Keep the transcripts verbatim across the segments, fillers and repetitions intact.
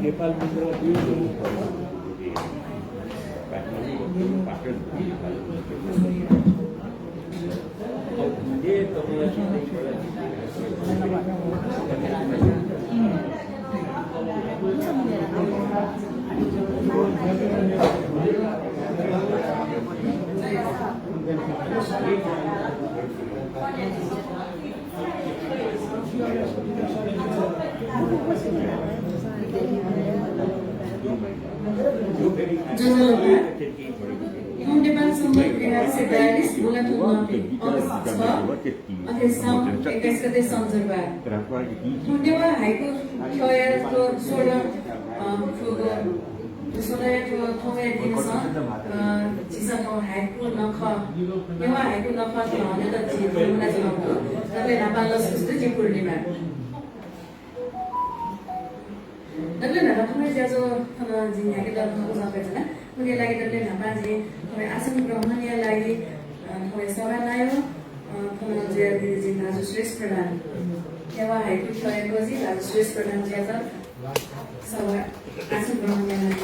नेपाल मन्दिरमा दुई काठमाडौँ, काठमाडौँ, पाटन, नेपाल मन्दिर। थौं नेपाल सम्बत एघार सय बयालिस बुलाथोक नौ गते अगस्त छ, अथे साउन एक्काइस गते शनिबार। थौं नेवाः हाइकु ख्यःया थ्व सोह्र, अ, फुगु सोह्रया थ्व थौंया दिनसं, अ, झीसं थौं हाइकु नखः, नेवाः हाइकु नखः थौं हनेत झी थौं मुनाच्वनागु दु। दकलय् न्हापां लसकुस दु, झी पूर्णिमा। दकलय् न्हापां थौंया ज्याझ्वः थन जिं न्ह्याकेत थन उजं कयाच्वना। थुकिया लागि दकलय् न्हापां जिं थौंया आसन ग्रहणया लागि, अ, थौंया सभानायः, अ, थन जुयादीम्ह जिं दाजु सुरेश प्रधान, नेवाः हाइकु ख्यःया कजि दाजु सुरेश प्रधान जुयात सभा आसन ग्रहणया लागि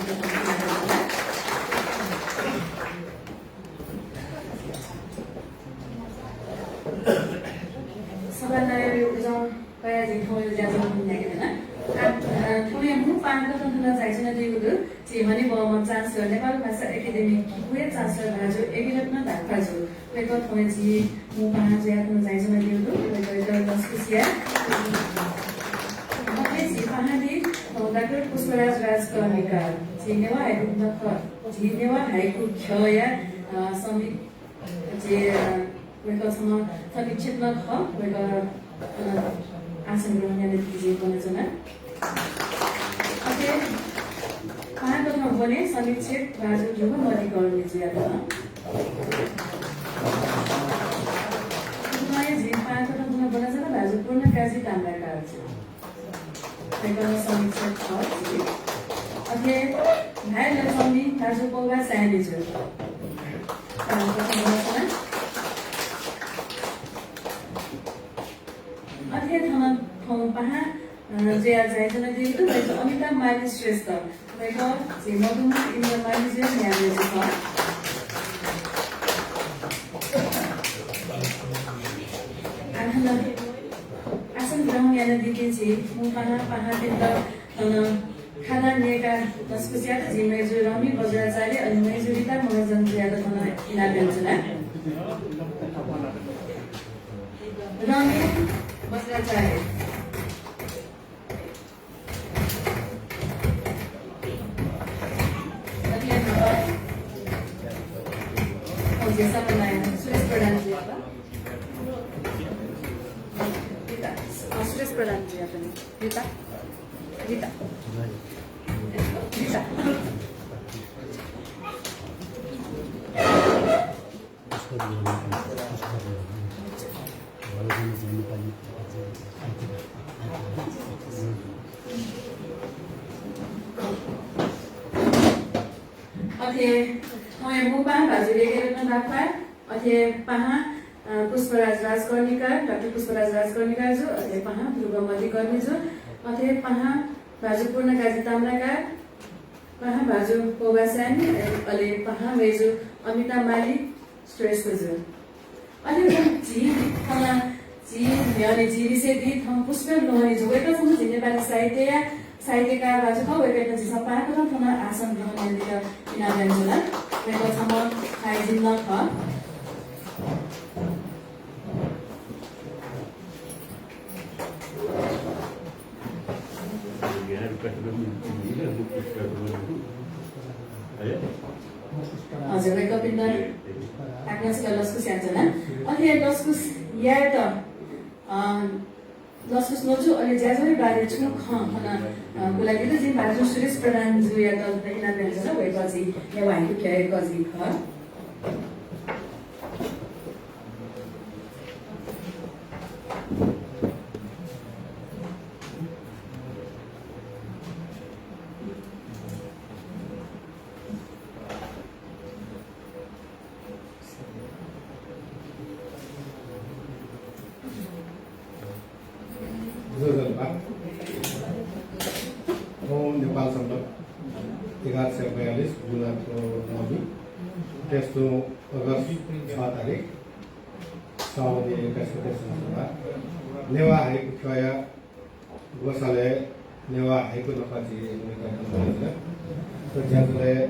सभानायःया उजं कयाः जिं थौंया ज्याझ्वः न्ह्याकेत च्वना। आ, अ, थौंया मू पाहां कथं थन झायाच्वनादीगु दु। झी हनेबहःम्ह chancellor, नेपाल भाषा एकेडेमी किपूया chancellor भाजु एगिरत्न धाख्वाजु। वय्कः थौंया झी मू पाहां जुयाः थन झायाच्वनादीगु दु। वय्कःयात लसकुस याये। अथे झी पाहांदी, अ, डाक्टर पुष्पराज राजकर्णिकार। झी नेवाः हाइकु नखः, झी नेवाः हाइकु ख्यःया, अ, समी-, झी, अ, वय्कः छम्ह समीक्षक नं खः, वय्कः, अ, आसन ग्रहण यानादीके जिं ब्वनाच्वना। अथे पाहां कथं ब्वने समीक्षक भाजु ध्रुव मधिकर्मीजुयात। उखुन्हु हे जिं पाहां कथं थन ब्वनाच्वना भाजु पूर्णकाजी ताम्राकारजु। वय्कः समीक्षक खः। अथे भाय् लच्वंम्ह भाजु पौभा साय्‌निजु। अथे थन थौं पाहां, अ, जुयाः झायाच्वनादीगु दु, वय्कः अमिता माली श्रेष्ठ। वय्कः झी मदुम्ह इन्द्र मालीजुया म्ह्याय्‌मय्‌जु खः। आः थन आसन ग्रहण यानादीपिं झी मू पाहां, पाहांपिन्त थन खादा न्यय्‌काः लसकुस यायेत झी मय्‌जु रमि बज्राचार्य अले मय्‌जु रिता महर्जनजुयात थन इनाप यानाच्वना। रमि बज्राचार्य। सुरेश प्रधानजुयात। रिता, अ, सुरेश प्रधानजुयात नि। रिता, रिता, रिता। अथे थौंया मू पाहां भाजु एगिरत्न धाख्वाः, अथे पाहां, अ, पुष्पराज राजकर्णिकार, डाक्टर पुष्पराज राजकर्णिकारजु, अथे पाहां ध्रुव मधिकर्मीजु, अथे पाहां भाजु पूर्णकाजी ताम्राकार, पाहां भाजु पौभा साय्‌नि, अले पाहां मय्‌जु अमिता माली श्रेष्ठजु। अले झी थन झी न्ह्यःने झी लिसें दी थन पुष्प लोहनीजु, वय्कः छम्ह झी नेपाली साहित्यया साहित्यकार भाजु खः। वय्कःयात झीसं पाहां कथं थन आसन ग्रहण यानादीत इनाप यानाच्वना। वय्कः छम्ह थाइजिन नं खः। हजुर, वय्कःपिन्त हाकनं छकः लसकुस यानाच्वना। अथे लसकुस यायेत, अ, लसकुस न्वचु अले ज्याझ्वःया बारे छुं खँ थन, अ, बुलाकेत जिं भाजु सुरेश प्रधानजुयात इनाप यानाच्वना। वय्कः झी नेवाः हाइकु ख्यःया कजि खः। गुलाबको नवमी, अथेस्तुं अगस्त छ तारिख, साउन एक्काइस गते शनिबार। नेवाः हाइकु ख्यःया ग्वसालय् नेवाः हाइकु नखः जिं न्यंकाच्वना। थ्व ज्याझ्वलय्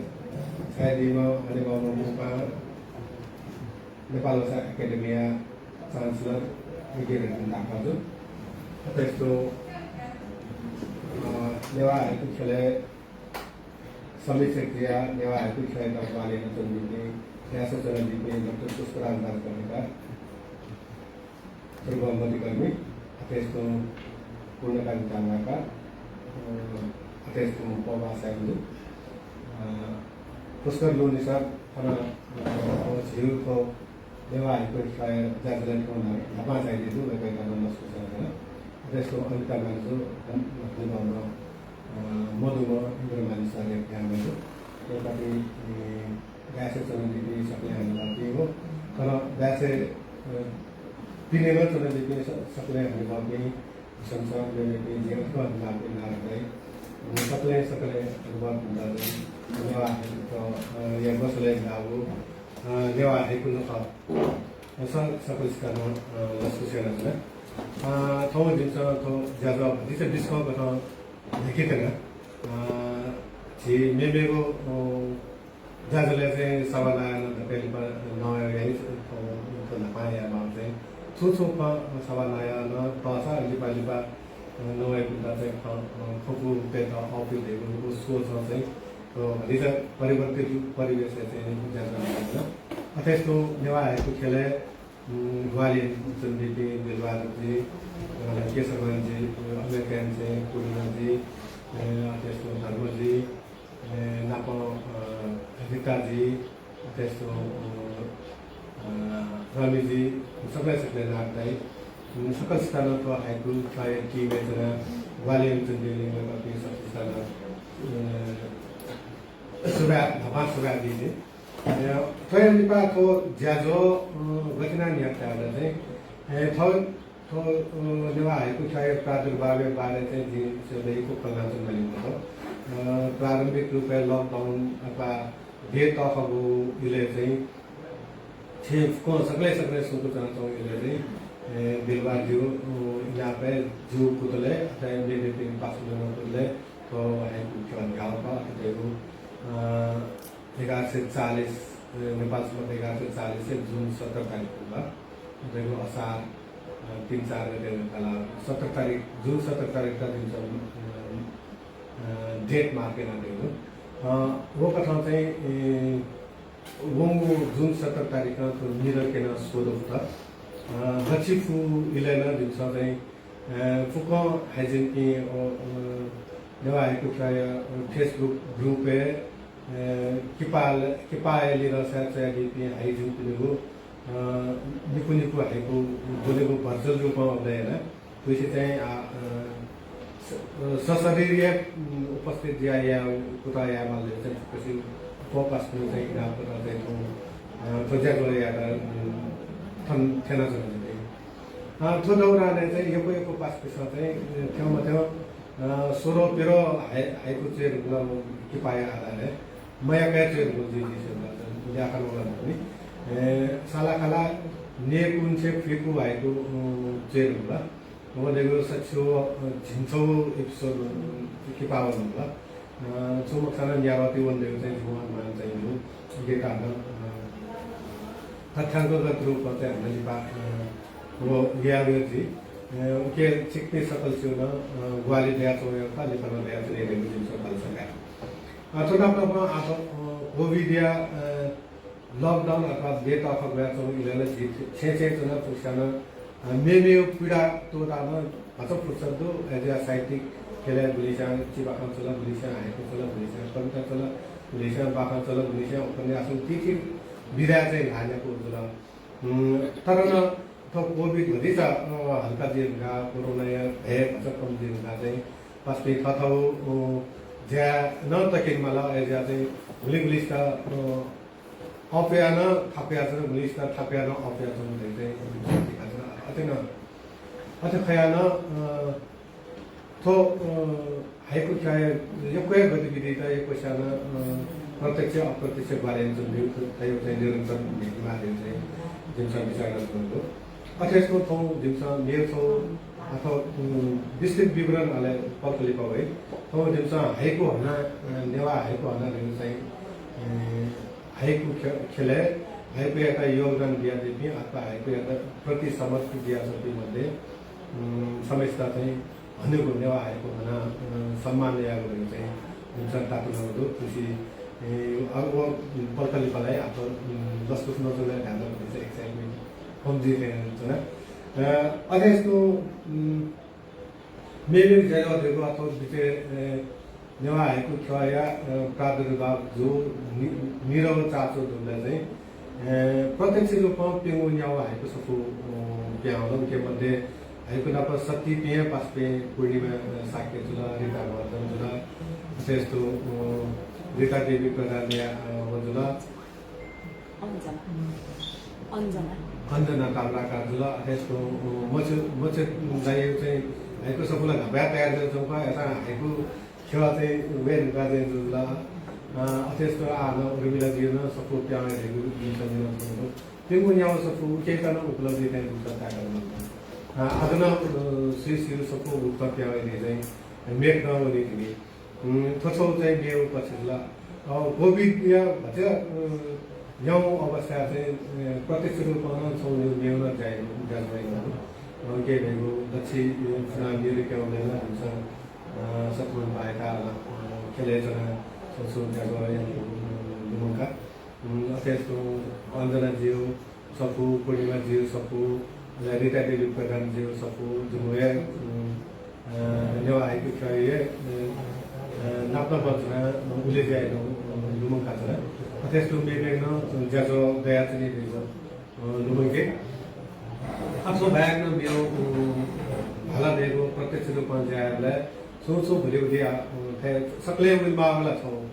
झायादीम्ह हनेबहःम्ह मुंपाहां नेपाल भाषा एकेडेमीया Chancellor यज्ञ रत्न दाखा जु। अथेस्तुं, अ, नेवाः हाइकु ख्यलय् समीक्षक जुयाः नेवाः हाइकु ख्यःयात ग्वाहालि यानाच्वनादीपिं, न्ह्यासः च्वनादीपिं डाक्टर पुष्पराज राजकर्णिकार, ध्रुव मधिकर्मी, अथेस्तुं पूर्णकान्त ताम्राकार, अ, अथेस्तुं पौभाः साय्‌मजु, अ, पुष्कर लुनी सर, थन, अ, झीगु थ्व नेवाः हाइकु ख्यःया ज्याझ्वलय् थौं न्हापां झायादीगु दु, वय्‌कःयात नं लसकुस यानाच्वना। अथेस्तुं अनिता म्वानाजु, अ, मधुम्ह इन्द्रमाली सरया भ्यामजु। थ्व पाटी, अ, न्ह्यासः च्वनादीपिं सकलें हनेबहःपिं व थन न्ह्यासः, अ, पिने नं च्वनादीपिं स-, सकलें हनेबहःपिं, संसार मेमेपिं जिं अथवा नापं नां धकाः, अ, सकलें, सकलें हनेबहःपिन्त चाहिँ नेवाः हाइकु, अ, या ग्वसालय् न्ह्याःगु, अ, नेवाः हाइकु नखः, अ, स-, सकलसित नं, अ, लसकुस यानाच्वना। अ, थौं जिमिसं थ्व ज्याझ्वः भतिचा बिस्कं कथं न्ह्याकेत्यना। अ, झी मेमेगु, अ, ज्याझ्वलय् चाहिँ सभानायः नं दकलय् लिपा नवाये याइ, अ, न्हापां यायेमाःगु चाहिँ छु छु खँ सभानायः नं तःसा लिपा लिपा, अ, नवाइपिन्त चाहिँ खँ, अ, खँपु रूपय् अःपुइ धइगु व सोचं चाहिँ, अ, भतिचा परिवर्तित परिवेशय् चाहिँ ज्याझ्वः यानाच्वना। अथेस्तुं नेवाः हाइकु ख्यलय्, उम्, ग्वाहालि यानाच्वनादीपिं बिलबहादुर जी, अ, केशरमान जी, अ, अमेरिकाय् चाहिँ पूर्णिमा जी, अ, अथेस्तुं धर्म जी, अ, नापं, अ, रिता जी, अथेस्तुं, अ, अ, रमि जी, सकलें सकलें नां धाइ। उम्, सकलसित नं थ्व हाइकु ख्यःया team-य् च्वनाः ग्वाहालि यानाच्वनादीपिं सकलसित नं, अ, सुभाय्, न्हापां सुभाय् बियाच्वना। अ, थ्वया लिपा थ्व ज्याझ्वः, अ, गथे यानाः न्ह्याकाच्वना धाःसा चाहिँ, अ, थ्व, थ्व, अ, नेवाः हाइकु ख्यःया प्रादुर्भावया बारे चाहिँ जिं छुं यक्व खँ ल्हानाच्वना मालीगु खः। अ, प्रारम्भिक रूपय् lockdown अथवा देय् तःखागु इलय् चाहिँ छेँ फुक्कं सकलें सकलें सुंक च्वनाच्वंगु इलय् चाहिँ, अ, बिलबहादुर ज्यू, अ, इनापय् ज्यू कुतलय् अथे मेमेपिं पासापिं नं कुतलय् थ्व हाइकु ख्यः न्ह्याःगु खः। अथे धइगु, अ, एघार सय चालिस, अ, नेपाल सम्बत एघार सय चालिस जुन सत्र तारिख खः। अथे धइगु असार, अ, तीन चार गते काल सत्र तारिख, जुन सत्र तारिख त जिमिसं, अ, अ, date mark यानादीगु। अ, व कथं चाहिँ, ए, वंगु जुन सत्र तारिखं थ्व निदँ क्यना स्वदँ फुत। अ, दच्छि फु इलय् नं जिमिसं चाहिँ, अ, फुक्कं हाइजिनपिं, अ, अ, नेवाः हाइकु ख्यःया, अ, Facebook group-य्, अ, किपा, किपाया लिधंसाय् च्वयादीपिं हाइजिनपिनिगु, अ, निपु निपु हाइकु ब्वनेगु virtual रूपं अबलय् याना। थुसे चाहिँ, आ, अ, स-, अ, सशरीर हे, उम्, उपस्थित जुयाः याये, कुतः यायेमाल धइगु चाहिँ फुक्कसिगु पासापिनिगु चाहिँ इनाप कथं चाहिँ थ्व, अ, थ्व ज्याझ्वलय् यायेत, उम्, थन थ्यनाच्वना जिपिं। अ, थ्व दौरानय् चाहिँ यक्व यक्व पासापिसं चाहिँ, अ, थ्यंमथ्यं, अ, स्वदँ प्यदँ हाइ-, हाइकु च्वये धुंकल किपाया आधारय्। मयाकाः च्वये धुंकल जुइ जुइ स्वदँ ल्याखं वल धुंकल नि। अ, सालाखाला न्यय्कू निसें खुइकू हाइकु, अ, च्वये धुंकल। वनेगु सच्छि व, अ, झिंछगू episode, अ, किपा वल। अ, छुं मखुसा नं न्याद्वः ति वनेगु चाहिँ जिगु अनुमान चाहिँ दु। उकिं कारणं, अ, तथ्याङ्कगत रूपं चाहिँ हानं लिपा, अ, व यायेगु जुइ। अ, उकिं छिकपिं सकलसिगु नं, अ, ग्वाहालि दयाच्वंगु खः, लिपा नं दयाच्वने धइगु जिमिसं भलसा काये। अ, थ्व नाप नापं आः, अ, COVID-या, अ, lockdown अथवा देय् तःखा ग्वयाच्वंगु इलय् नं झी छेँय् छेँय् च्वनाः फुक्कसिनं, अ, मेमेगु पीडा त्वःताः नं भचा फुर्सद दु। अय्‌जुयाः साहित्यिक ख्यलय् गुलिस्यां चिबाखं च्वल, गुलिस्यां हाइकु च्वल, गुलिस्यां कविता च्वल, गुलिस्यां बाखं च्वल, गुलिस्यां उपन्यास, थीथी विधाय् चाहिँ ल्हाः न्ह्याकू जुल। उम्, तर नं थ्व COVID भतिचा, अ, हल्का जुइ धुंकाः, कोरोनाया भय भचा कम जुइ धुंकाः चाहिँ पासापिं थःथःगु, अ, ज्या नं तकेमाल। अय्‌जुयाः चाहिँ गुलिं गुलिसित, अ, अःपुयाः नं थाकुयाच्वन, गुलिसित थाकुयाः नं अःपुयाच्वन धइगु चाहिँ अथे नं, अथे खयाः नं, अ, थ्व, अ, हाइकु ख्यःया यक्व हे गतिविधित यक्वस्यां नं, अ, प्रत्यक्ष अप्रत्यक्ष ग्वाहालि यानाच्वंगु थें चाहिँ निरन्तर भिंकेमाः धइगु चाहिँ जिमिसं बिचाः यानाच्वनागु दु। अथे यानाः थौं जिमिसं मेगु छगू अथवा, उम्, विस्तृत विवरण अले पलख लिपा वइ। थौं जिमिसं हाइकु हना, अ, नेवाः हाइकु हना धइगु चाहिँ, अ, हाइकु ख्य-, ख्यलय् हाइकुयात योगदान बियादीपिं अथवा हाइकुयात प्रति समर्थन बियाच्वंपिं मध्ये, उम्, छम्हसित चाहिँ हनेगु, नेवाः हाइकु हनाः, अ, सम्मान यायेगु धइगु चाहिँ जिमिसं तातुनागु दु। थुसी, ए, अ, व पलख लिपा ला आः, उम्, लसकुस नजुल धायेत भतिचा excitement कम जुइ थें च्वना। अ, अथे यानाः, उम्, मेमेगु ज्याझ्वः धइगु अथवा बिचय्, अ, नेवाः हाइकु ख्यःया, अ, प्रादुर्भाव जूगु नि-, निदँ चाःगु दुबलय् चाहिँ, अ, प्रत्यक्ष रूपं प्यंगू न्यागू हाइकु सफू, अ, पिहां वल। उकी मध्ये हाइकु नाप सत्तीपिं पासापिं पूर्णिमा, अ, शाक्य जुल, रिता महर्जन जुल, अथे यानाः, अ, रिता देवी प्रधानया, अ, व जुल। अञ्जना। अञ्जना। अञ्जना ताम्राकार जुल, अथे यानाः, अ, मच्यु, मच्यु दाइया चाहिँ हाइकु सफू ला न्हापा तयार जुयाच्वंगु खः, अय्‌सां हाइकु ख्यः चाहिँ वये धुंकाः चाहिँ जुल। अ, अथे यानाः आः नं उर्मिलाजुं नं सफू पिहां वये धइगु जिमिसं न्यनाच्वनागु दु। प्यंगू न्यागू सफू उकेत नं उपलब्धि चाहिँ जिमिसं ताय्‌कागु मखु। अ, आः नं, अ, सुयासुया सफू उकेत पिहां वये धइगु चाहिँ मेगु नं वनी तिनि। उम्, थ्व छगू चाहिँ मेगु पक्ष जुल। अ, COVID-या भचा, अ, न्यागू अवस्थाय् चाहिँ, अ, प्रत्यक्ष रूपं नं छगू मेगु नं ज्या यानागु, ज्याझ्वः यानागु। अ, उकी धइगु दच्छि, अ, चुनाव निरंकुश यानाः जिमिसं, अ, सत्यमोहन भायात, अ, ख्यलय् च्वनाः छगू छगू ज्याझ्वः यानागु, अ, लुमंका। उम्, अथे यानाः अञ्जनाज्यू सफू, पूर्णिमाज्यू सफू, अले रिता देवी प्रधानज्यू सफू, जिमिगु हे, उम्, अ, नेवाः हाइकु ख्यःया, अ, अ, नाप नाप च्वनाः, अ, उलेज्या यानागु, अ, लुमंकाच्वना। अथे यानाः मेमेगु नं ज्याझ्वः दयाच्वनी धइगु, अ, लुमंके। अथे बाहेक नं मेगु, उम्, भाला धइगु प्रत्यक्ष रूपं ज्या यायेबलय् छुं छुं भुलिभुलि, अ, थें सकलें वनेमाःगु ला छगू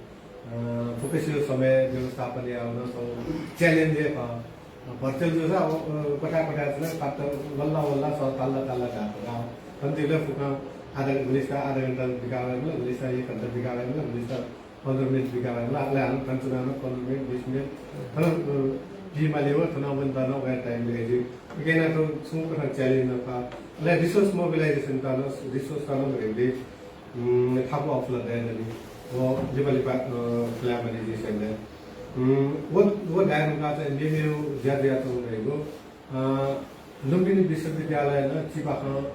अ, फुक्कसिया समय व्यवस्थापन यायेगु नं छगू challenge हे खः। अ, virtual जूसा, अ, अ, क्वथा क्वथा जुल, पात वल्ला वल्ला, सः ताल्ला ताल्ला धाः। थन जुइबलय् फुक्कं आधा, गुलिसित आधा घण्टा बिका वयेमाल, गुलिसित एक घण्टा बिका वयेमाल, गुलिसित पन्ध्र मिनेट बिका वयेमाल। अले हानं थन च्वनाः नं पन्ध्र मिनेट, बीस मिनेट, थन, अ, पीमाली व थन वनेत नं वये time बियादी। उकी यानाः थ्व छुं कथं challenge नं खः। अले resource mobilization त नं, resource त नं भ्वय् दइ। उम्, थाकु अःपुला दये दनि। व लिपा लिपा, अ, खुलायेमाली जिं स्वयेबलय्। उम्, व, व धाये धुंकाः चाहिँ मेमेगु ज्या जुयाच्वंगु धइगु, अ, लुम्बिनी विश्वविद्यालयं नं चिबाखं, अ,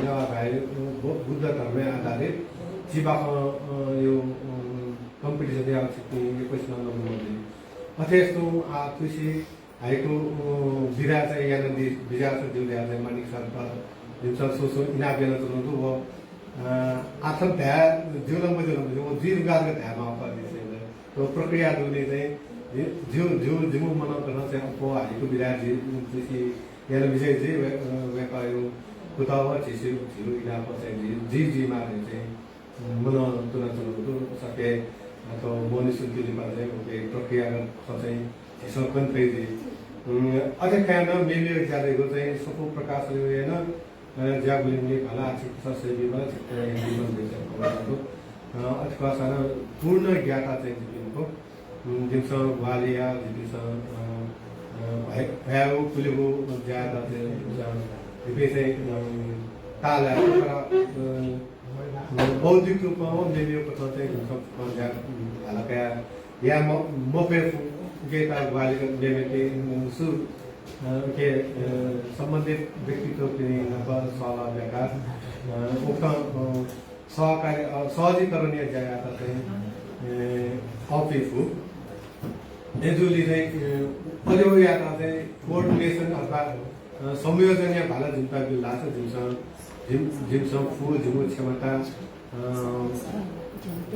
नेवाः भाय्, अ, बौ-, बुद्ध धर्मय् आधारित चिबाखं, अ, यो, अ, competition याःगु छिकपिं यक्वसिनं नं मजूनि। अथे यानाः आः थुसी हाइकु, अ, विधा चाहिँ यानादी बिज्याःसा ज्यू धयाः चाहिँ माणिक सरयात जिमिसं छुं छुं इनाप यानाच्वनागु दु। व, अ, आः थन धाये ज्यू ला मज्यू ला मज्यू, व जुइ धुंकाः जक धायेमाःगु खः जिं स्वयेबलय्। व प्रक्रिया दुने चाहिँ जि-, ज्यू, ज्यू, जिमिगु मनं कथं चाहिँ अप्वः हाइकु विधा जि-, जुइसे याना बिज्याइ जुइ, वय्-, अ, वय्‌कःयागु कुतः व झीसि-, झीगु इनाप चाहिँ जुइ, जुइ, जुइमाः धइगु चाहिँ मनं तुनाच्वनागु दु। सकलें, अ, थ्व मोहनिशुल्क लिपा चाहिँ उकी प्रक्रियागत खँ चाहिँ झीसं कने फइ जुइ। उम्, अथे खयाः नं मेमेगु ज्या धइगु चाहिँ सफू प्रकाशनया नं, अ, ज्या गुलिं गुलिं भाला आः छिकपिन्सं स्वयादीमाल, छिकपिन्सं यानादीमाल धइगु चाहिँ खँ वयाच्वनागु दु। अ, अथे खःसा नं पूर्ण ज्ञाता चाहिँ जिपिं मखु। उम्, जिमिसं ग्वाहालि याः, जिपिन्सं, अ, अ, भ्वय्-, भ्वयागु पुलेगु ज्यायात चाहिँ जिमिसं, जिपिं चाहिँ, अ, ताःलाः, तर, अ, बौद्धिक रूपं व मेमेगु कथं चाहिँ जिमिसं फुक्कं ज्या, उम्, भाला कयाः याये म-, मफये फु, उकियात ग्वाहालि मेमेत, उम्, सु, अ, उकी, अ, सम्बन्धित व्यक्तित्वपिनि नाप सल्लाह ब्याकाः, अ, उकथं, अ, सहकार्य, अ, सहजीकरणया ज्यायात चाहिँ, अ, अःपुइ फु। अय्‌जूगुलिं चाहिँ, अ, अले वयात चाहिँ coordination अथवा, अ, संयोजनया भाला जिमित बिल धाःसा जिमिसं, जिम-, जिमिसं फु, जिमिगु क्षमता, अ,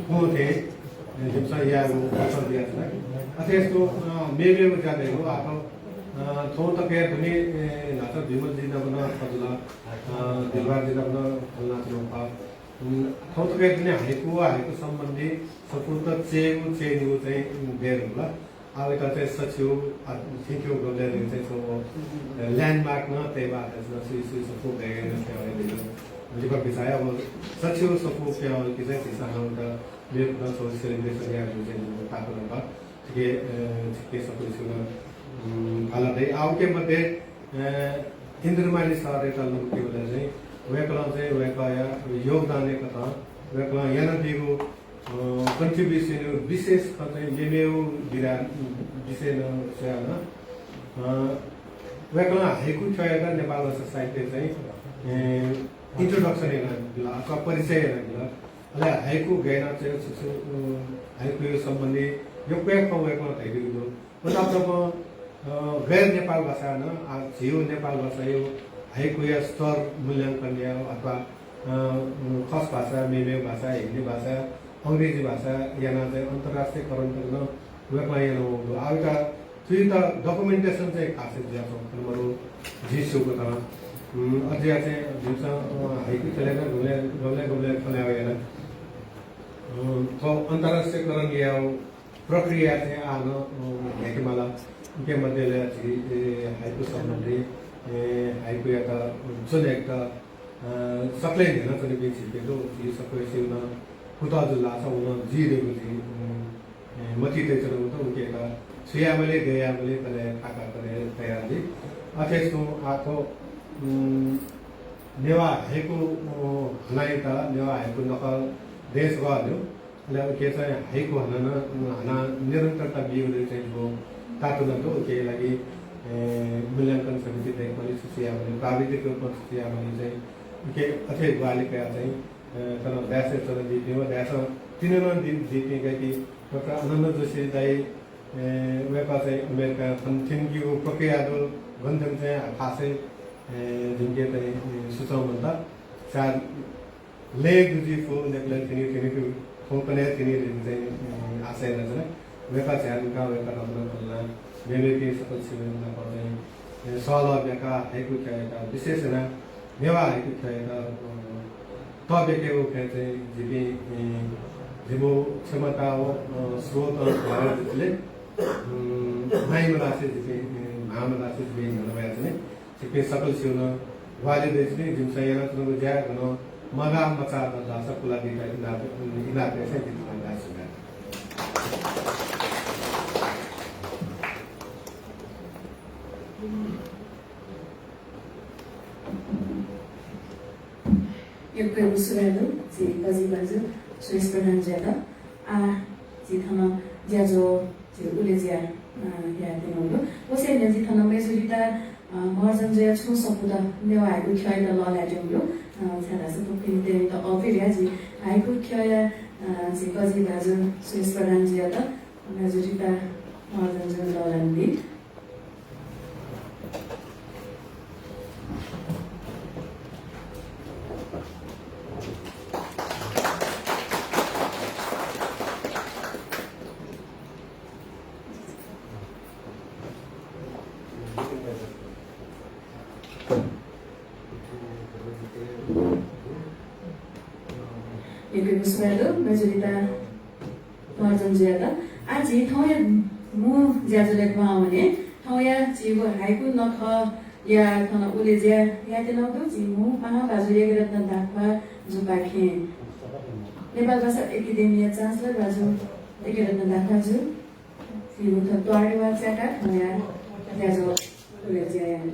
क्वं थें, अ, जिमिसं यायेगु अवसर बियाच्वना। अथे यानाः, अ, मेमेगु ज्या धइगु आः, अ, थौं तकया दुने, अ, न्हाचः विमलजी नाप नं खँ जुल, अ, दिलबहारजी नाप नं खँ ल्हानाच्वनागु खः। उम्, थौं तकया दुने हाइकु व हाइकु सम्बन्धी सफूत च्वयेगु, च्वयेनीगु चाहिँ, उम्, दये धुंकल। आः वयात चाहिँ सछिउ, आ, थ्यंकेगु गबलय् धइगु चाहिँ छगू, अ, landmark नं तयेमाः धइगु, सुइ सुइ सफू गय् गय् नं पिहां वये धइगु लिपा बिचाः याः। व सछिउ सफू पिहां वल कि चाहिँ झीसं हानं वयात मेगु नं छगू celebration यायेगु चाहिँ जिमिगु तापानं खः। थुके, अ, थुके सकलसिनं, उम्, भाला दइ। आ, उके मध्ये, अ, इन्द्रमाली सरयात लुमंकेबलय् चाहिँ वय्कलं चाहिँ वय्कःया योगदानया कथं वय्कलं यानादीगु, अ, contribution विशेष खँ चाहिँ मेमेगु विधा विषय नं स्वयाः नं, अ, वय्कलं हाइकु ख्यःयात नेपाल भाषा साहित्य चाहिँ, अ, introduction यानादिल अथवा परिचय यानादिल। अले हाइकु गय् याना चाहिँ छु छु, अ, हाइकुया सम्बन्धी यक्व खँ वय्कलं धयादीगु दु। अले तकं, अ, गैर नेपाल भाषां नं, आ, झीगु नेपाल भाषाया हाइकुया स्तर मूल्यांकन यायेगु अथवा, अ, खस भाषा, मेमेगु भाषा, हिन्दी भाषा, अंग्रेजी भाषा यानाः चाहिँ अन्तर्राष्ट्रियकरण तक नं वय्कलं यानावंगु दु। आ, उकियात थुकियात documentation चाहिँ खासै जुयाच्वंगु खने मदु, जिं स्यूकथं। उम्, अथे जुयाः चाहिँ जिमिसं, अ, हाइकु ख्यलय् नं गबलें, गबलें, गबलें खँ ल्हायेगु याना। अ, थ्व अन्तर्राष्ट्रियकरण यायेगु प्रक्रिया चाहिँ आः नं, अ, न्ह्याकेमाल। उके मध्ये ला झी, ए, हाइकु सम्बन्धी, ए, हाइकुयात ज्वनेत, अ, सकलें न्ह्यःने च्वनीपिं झीपिं दु। झी सकसिगु नं कुतः जुल धाःसा व नं जुइ धइगु झी, उम्, ए, मतिइ तयाच्वनागु दु। उकियात छु यायेमाली, गय् यायेमाली, कन्हय् थाका कन्हय् तयार जुइ। अथे तुं आः थ्व, उम्, नेवाः हाइकु, अ, हनाइत, नेवाः हाइकु नखः देश गः न्यू। अले उके चाहिँ हाइकु हनाः नं, हनाः निरन्तरता बीगु दु चाहिँ जिगु तातुना दु। उके लागि, ए, मूल्यांकन समिति दय्केमाली, छु छु यायेमाली, प्राविधिक रूपमा छु छु यायेमाली चाहिँ उके अथे ग्वाहालि कयाः चाहिँ, ए, थन दाय्सं च्वनादीपिं व दाय्सं तिनि नं दी, दीपिं का कि डाक्टर आनन्द जोशी दाइ, ए, वय्कः चाहिँ अमेरिकां थन थ्यंकीगु प्रक्रिया दु, गन थ्यन चाहिँ खासै, ए, जिमिके चाहिँ, ए, सुचं मन्त। सायद लँय् गुजि फु, नेपालं थ्यनी, थ्यनी फु, थौंकन्हय् थ्यनी धइगु चाहिँ, अ, आशा यानाच्वना। वय्कः झायाः मुंकाः वय्कः नाप नं खँ ल्हानाः मेमेपिं सकलसिनं नाप चाहिँ, अ, सहलह ब्याकाः हाइकु ख्यःयात विशेष यानाः नेवाः हाइकु ख्यःयात, अ, तःब्याकेगु खँय् चाहिँ जिपिं, अ, जिमिगु क्षमता व, अ, स्रोतं बारे जुल, अ, माइ मधासे जिपिं, अ, म्हां मधासे जिपिं न्ह्यःने वयाच्वने। छिकपिं सकलसिनं ग्वाहालि दइच्वनी, जिमिसं यानाच्वनागु ज्या गनं मगाः मचाः दत धाःसा कुलादीत इनाप, इनाप यासें जितः धाये सुभाय्। यक्व यक्व सुभाय् दु, झी कजि भाजु सुरेश प्रधानजुयात। आ, झी थन ज्याझ्वः झी उलेज्या, अ, यायेत्यनागु दु। व स्वयाः नं झी थन मय्जुलिता, अ, महर्जनजुया छुं सफूत नेवाः हाइकु ख्यःयात लःल्हायेत्यंगु दु। अ, छाय्धाःसा थुपिं तयेत अःपुइ धयाः झी हाइकु ख्यःया, अ, झी कजि भाजु सुरेश प्रधानजुयात मय्जुलिता महर्जनजुं लःल्हानादी। यक्व यक्व सुभाय् दु, मय्जुलिता महर्जनजुयात। आः झी थौंया मू ज्याझ्वलय् दुहां वने। थौंया झीगु हाइकु नखःया थन उलेज्या यायेत्यनागु दु झी मू पाहां भाजु यज्ञरत्न दाख्वाःजुपाखें। नेपाल भाषा एकेडेमीया chancellor भाजु यज्ञरत्न दाख्वाःजु। झीगु थ्व त्वाःदेवा च्याकाः थौंया ज्याझ्वः उलेज्या याये।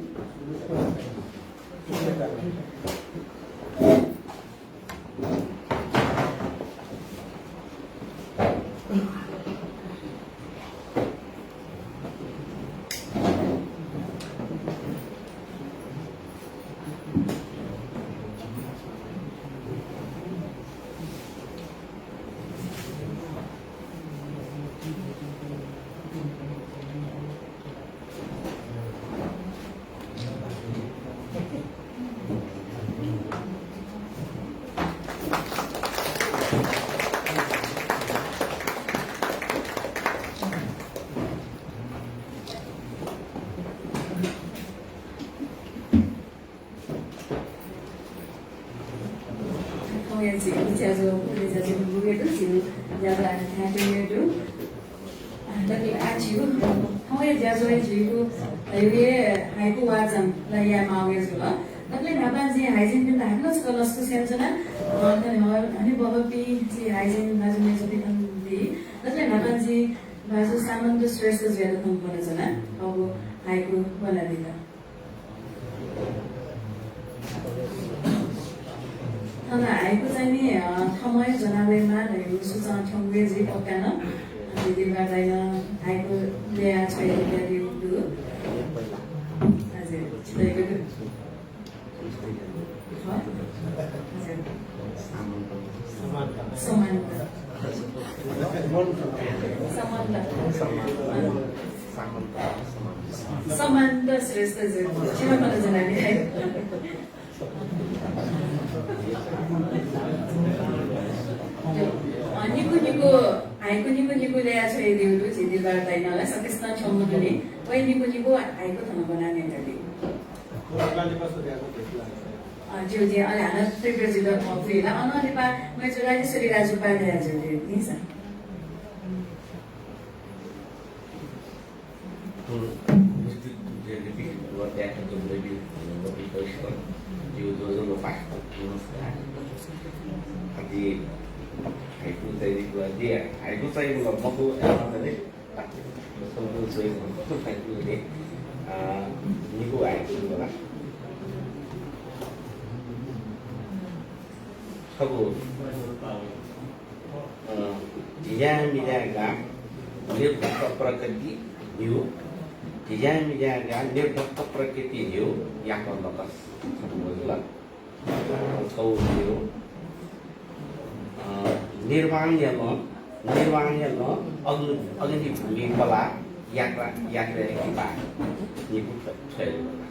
थौंया झीगु ज्याझ्वः, उलेज्या झीगु गुगु दु, झीगु ज्याझ्वः आः थाय् तये दु। आ, दकलय् आः झीगु थौंया ज्याझ्वलय् झीगु, अ, हाइकु वाचन ला याये माःगु जुल। दकलय् न्हापां जिं हाइजिनपिन्त हाकनं छकः लसकुस यानाच्वना। अ, थन हल हनेबहःपिं जि हाइजिन भाजु मय्जुपिन्त नं दी। दकलय् न्हापां जिं भाजु सामन्त श्रेष्ठजुयात थन ब्वनाच्वना। थःगु हाइकु ब्वनादीत। थन हाइकु चाहिँ नि, अ, थमं हे ज्वना वयेमाः धइगु सुचं थ्यंगु हे जुइ पक्का नं। अ, दिलबहादुर दाइनं हाइकु ल्यया छ्वयादीगु दु। हजुर, छितय्गु दु। खः? हजुर। समान्त। समान्त। समान्त श्रेष्ठजु। छिमं मला ज्वनादी। अ, निकु निकु, हाइकु निकु निकु ल्यया छ्वयादीगु दु, झी दिलबहादुर दाइनं ला सकसितं थ्यंगु दु नि। वय् निकु निकु हाइकु थन ब्वना न्यंकादी। अ, ज्यू, ज्यू, अले हानं प्रिपेयर जुइत फु ला। अनं लिपा मय्जु राजेश्वरी राजोपाध्यायजु नि सर। हाइकु चाहिँ नि, हाइकु चाहिँ मतलब मखु, अ, मतलब चाहिँ मखु, हाइकु चाहिँ, अ, निगू हाइकु होला। छगू, अ, धिजा मिजा गां, निर्धक्क प्रकृति न्ह्यू। धिजा मिजा गां, निर्धक्क प्रकृति न्ह्यू, याकः लकस। छगू बुझल? छगू न्ह्यू। अ, निर्वाणया लं, निर्वाणया लं, अग्नि, अग्निभूमि पला, यात्रा, यात्रा किपा। निगू छगू।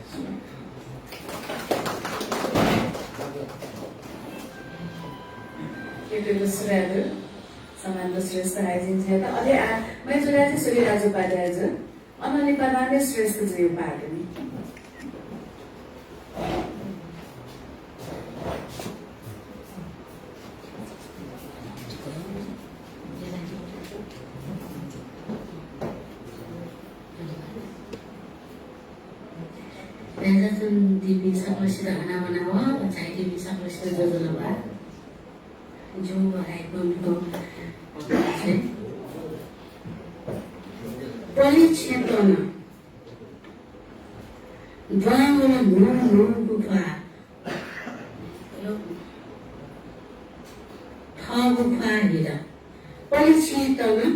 यक्व यक्व सुभाय् दु, समान्त श्रेष्ठ हाइजिनजुयात। अले आ, मय्जु राजेश्वरी राजोपाध्यायजु, अनं लिपा रामेश श्रेष्ठजुया पाः दु नि। राजासन दिपिं सकलसित हनाबना व झायादीपिं सकलसित ज्वजलपा। जिगु हाइकु न्ह्यः पलिक्षेत्रं द्वांगलं न्हू न्हूगु ख्वाः थःगु ख्वाः हिल। पलिक्षेत्रं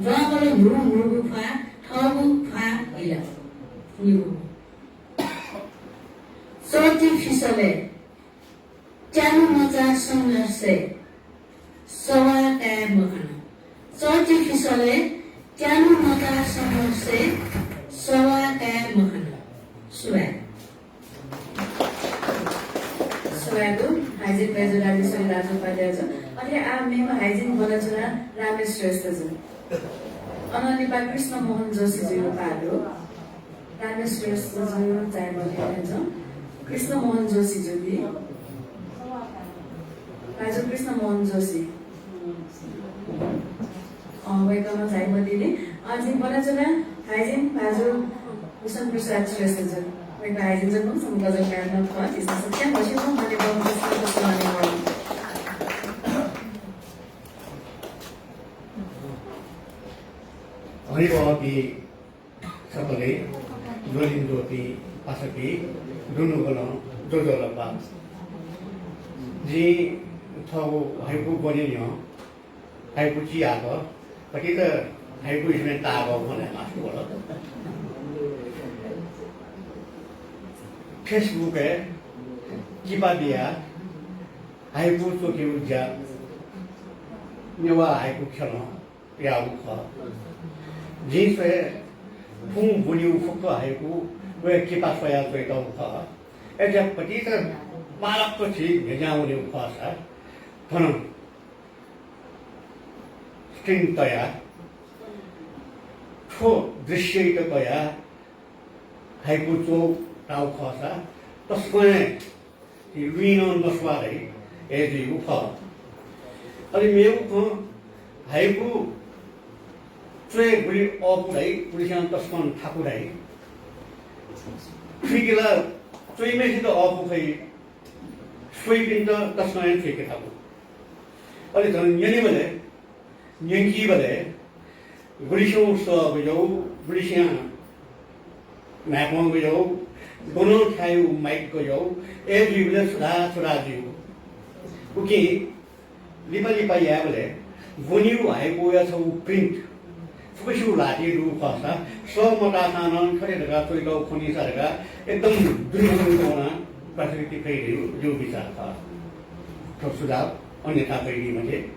द्वांगलं न्हू न्हूगु ख्वाः थःगु ख्वाः हिल। निगू। चःति फिसलय् त्यानु मचा संघर्षय् सवाः काये मखन। चःति फिसलय् त्यानु मचा संघर्षय् सवाः काये मखन। सुभाय्। सुभाय् दु, हाइजिन मय्जु राजेश्वरी राजोपाध्यायजु। अले आ मेम्ह हाइजिन ब्वनाच्वना रामेश श्रेष्ठजु। अनं लिपा कृष्ण मोहन जोशीजुया पाः दु। रामेश श्रेष्ठजु झायामदीनि। कृष्ण मोहन जोशीजु दी। भाजु कृष्ण मोहन जोशी। अँ, वय्कलं झायामदीनि। अ, जिं ब्वनाच्वना हाइजिन भाजु भूषण प्रसाद श्रेष्ठजु। वय्कः हाइजिन जक मखु, संयोजककार नं खः। झीसं सकसिनं हनेबहःम्ह, हनेबहःम्ह। हनेबहःपिं सकलें, ज्वलिं ज्वःपिं पासापिं दुनुगलं ज्वजलपा। जिं थःगु हाइकु ब्वने न्ह्यः हाइकु चिहाकः, कतित हाइकु इस्मे ताःगः खँ ल्हाये मास्ति वल। Facebook-य् किपा बियाः हाइकु च्वकेगु ज्या नेवाः हाइकु ख्यलं याःगु खः। जिं स्वये, थुं ब्वनीगु फुक्क हाइकु वय् किपा स्वयाः च्वयातःगु खः। अय्‌जुयाः भतिचा बांलाक झी न्ह्यज्यां वनेगु खःसा, थन screen तयाः थ्व दृश्ययात कयाः हाइकु च्वय् ताःगु खःसा, तसकं हे लुइँ नं नस्वाः धइ हे जुइगु खः। अले मेगु खँ, हाइकु च्वय् गुलि अःपु धइ, गुलिसिनं तसकं थाकु धइ। थुइके ला च्वइम्हय्‌सित अःपु फइ, स्वइपिन्त तसकं हे थुइके थाकु। अले झन न्यनेबलय्, न्यंकीबलय् गुलिस्यां सः गज्याउ, गुलिस्यां न्हाय्‌पं गज्याउ, गनं थाय्‌यु माइक गज्याउ, अय्‌जुइबलय् सुधा सुधा जुइगु। उकिं लिपा लिपा यायेबलय् ब्वनेगु हाइकुया छगू print फुक्कसिगु ल्हातिइ दुगु खःसा, सः मताःसां नं थथे धकाः च्वइतःगु खनीसा धकाः एकदम दुने दुने च्वनाः पाठ्यवृत्ति फइ धइगु जिगु बिचाः खः। थ्व सुझाव, अन्यथा कयादी मते।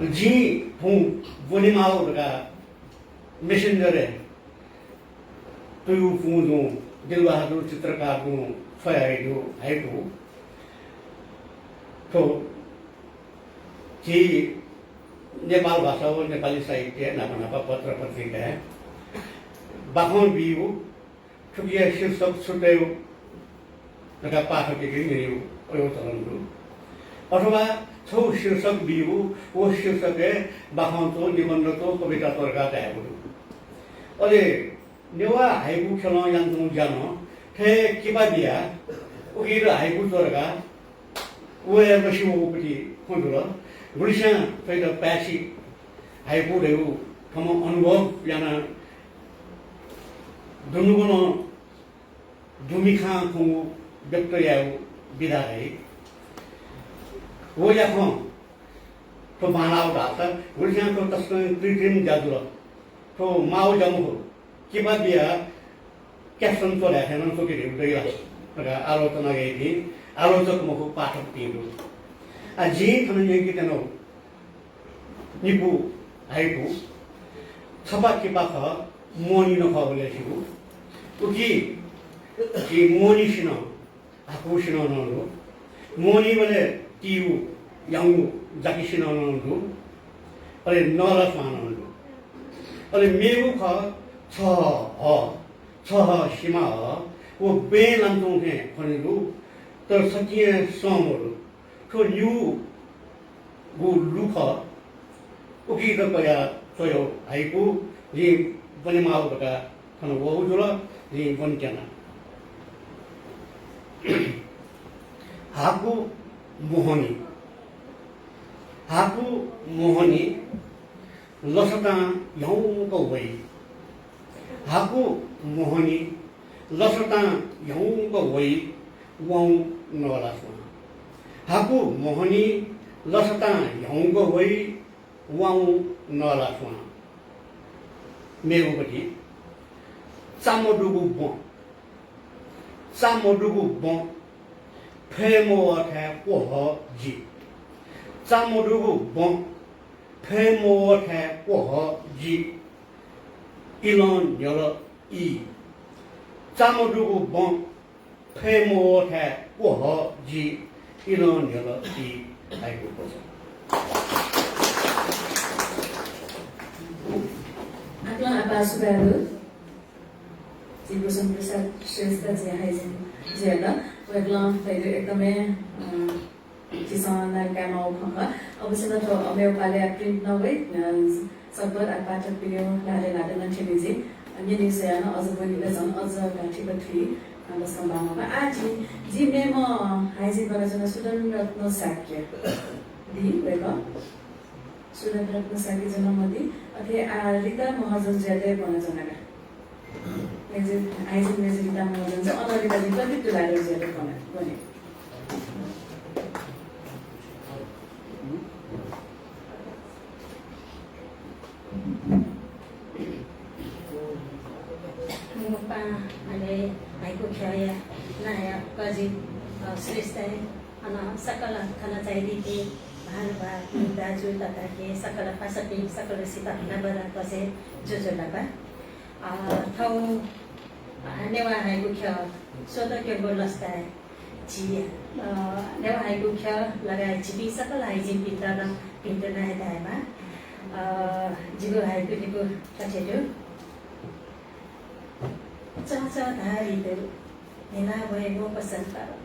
जिं थौं ब्वनेमाःगु धकाः Messenger-य् तुयु पुंजुं, दिलबहादुर चित्रकारजुं छ्वयाहयादीगु हाइकु। थ्व झी नेपाल भाषा व नेपाली साहित्य न्हापा न्हापा पत्र पत्रिकाय् बाखं बीगु, थुकिया शीर्षक छु तयेगु धकाः पाठकयाके न्यनेगु अय् चलन दु। अथवा छगू शीर्षक बीगु, व शीर्षकय् बाखं च्वँ, निबन्ध च्वँ, कविता च्वँ धकाः धायेगु दु। अले नेवाः हाइकु ख्यलं यानाच्वंगु ज्या नं थथे किपा बियाः उकियात हाइकु च्वँ धकाः व हे लसि वःगुपति खँ जुल। गुलिस्यां थ्वयात पाय्‌छि हाइकु धइगु थःम्हं अनुभव यानाः दुनुगलं दुमिखां खंगु व्यक्त यायेगु विधा धाइ। व याखं थ्व बांलाःगु धाःसा गुलिस्यां थ्व तसकं कृत्रिम ज्या जुल। थ्व माःगु ज्या मखु, किपा बियाः caption च्वधाये थें नं च्वके धइगु दइ ला धकाः आलोचना याइपिं आलोचक मखु, पाठकपिं दु। आ, जिं थन न्यंके त्यनागु निपु हाइकु छपा किपा खः, मोहनी नं खः, उलिसिगु। उकी झी मोहनीसिनं हाकुसिनं नं दु। मोहनीबलय् तीगु याउँगु जातिसिनं नं दु। अले नःलास्वां नं दु। अले मेगु खः छहः हः, छहः सिमा हः, व बँय् लानाच्वंगु थें खने दु, तर छतिं हे सं मदु। थ्व निगूगु लु खः। उकियात कयाः च्वयागु हाइकु जिं ब्वनेमाःगु धकाः थन वःगु जुल, जिं ब्वने त्यना। हाकु मोहनी। हाकु मोहनी लसतां ह्याउँक वइ। हाकु मोहनी लसतां ह्याउँक वइ, वाउँक नःलास्वां। हाकु मोहनी लसतां ह्याउँक वइ, वाउँक नःलास्वां। मेगुपति, चामदुगु बँ। चामदुगु बँ, फय् मवःथाय् क्वहः जि। चामदुगु बँ, फय् मवःथाय् क्वहः जि। इलं न्ह्यल ई। चामदुगु बँ, फय् मवःथाय् क्वहः जि, इलं न्ह्यल ई। हाइकु क्वचाः। आपालं आपाः सुभाय् दु। झी भूषण प्रसाद श्रेष्ठ, झी हाइजिन जुयात। वय्कलं धयादीगु एकदमै, अ, झीसं नाला कायेमाःगु खँ खः। अवश्य नं थ्व मेगु पालय् print नं वइ, अ, सकभर आ पाठकपिनिगु ल्हातय् ल्हातय् नं थ्यनी जुइ। न्यनेगु स्वयाः नं अझ ब्वनेबलय् झन अझ गाःथी बथुइ, अ, तसकं बांलाः। आः झी, झी मेम्ह हाइजिन वनाच्वन सुदन रत्न शाक्य। दी वय्कः। सुदन रत्न शाक्य जुयात मदी, अथे आः रिता महर्जन जुयात वनाच्वना का। मेजर, हाइजिन मेजर रिता महर्जन जु, अनं रिता जु प्रदीप तुलाधर जुयात वना, वने। मुंगुपां अले हाइकु ख्यःया नायः कजि, अ, श्रेष्ठ, अन सकल थन झायादीपिं भानुभाव दाजु तताके सकल पासापिं सकलसित हनाबना क्वचाय् ज्वजलपा। अ, थौं, अ, नेवाः हाइकु ख्यः स्वतः क्यंगु लसताय् झी, अ, नेवाः हाइकु ख्यः लगायत झीपिं सकल हाइजिनपिन्त नं भिंतुना हे धायेमाः। अ, जिगु हाइकु निपु थथे दु। चःचः धाः ऋतु न्हिला वयेवं वसन्त।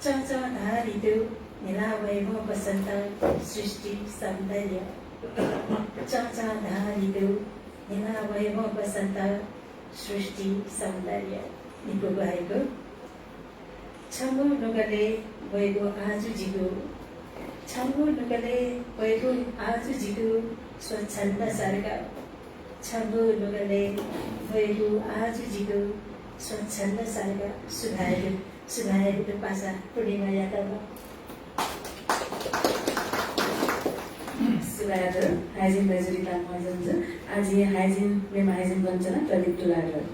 चःचः धाः ऋतु न्हिला वयेवं वसन्त, सृष्टि सौन्दर्य। चःचः धाः ऋतु न्हिला वयेवं वसन्त, सृष्टि सौन्दर्य। निपूगु हाइकु। छंगु नुगलय् वइगु आजु जिगु, छंगु नुगलय् वइगु आजु जिगु स्वच्छन्द सर्ग। छंगु नुगलय् वइगु आजु जिगु स्वच्छन्द सर्ग। सुभाय् दु, सुभाय् दु पासा पूर्णिमायात। सुभाय् दु हाइजिन भाजु रिता महर्जन जु। आः जि हाइजिन, मेम्ह हाइजिन वनाच्वना प्रदीप तुलाधर।